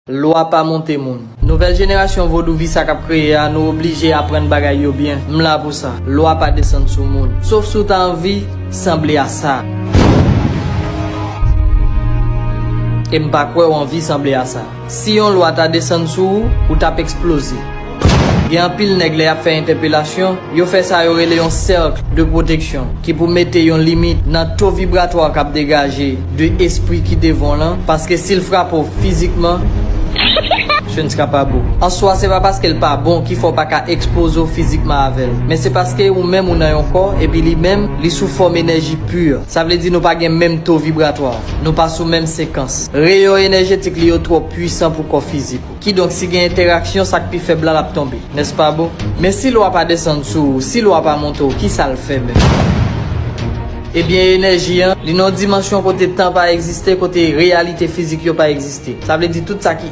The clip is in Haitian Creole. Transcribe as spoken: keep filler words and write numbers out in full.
Lwa pa monte moun. Nouvèl jenerasyon vodouvi sa k ap kreye a, nou oblije aprann bagay yo byen. M la pou sa. Lwa pa desann sou moun. Sof si w ta anvi sanble a sa. E m pa kwè w anvi sanble a sa. Si yon lwa ta desann sou ou, ou t ap eksploze. Gen anpil nèg lè y ap fè entèpelasyon, yo fè sa yo rele yon cercle de protection, ki pou mete yon limit nan to vibratwa k ap degaje de espri ki devan w lan, paske si l frape w fizikman, ce ne sera pas beau. An swa, se pa paske l pa bon ki fè w pa ka ekspoze w fizikman avè l, men se paske ou menm ou nan yon kò, epi li menm, li sou fòm enèji pi. Sa vle di nou pa gen menm to vibratwa, nou pa sou menm sekans. Reyon enèjetik li yo twò pwisan pou kò fizik ou. Kidonk, si gen entèraksyon, sa k pi fèb la, l ap tonbe. Nèspa bon? Men si lwa pa desann sou ou, si lwa pa monte w, kisa l fè menm? Ebyen, enèji an, li nan yon dimansyon kote tan pa egziste, kote reyalite fizik yo pa egziste. Sa vle di tout sa ki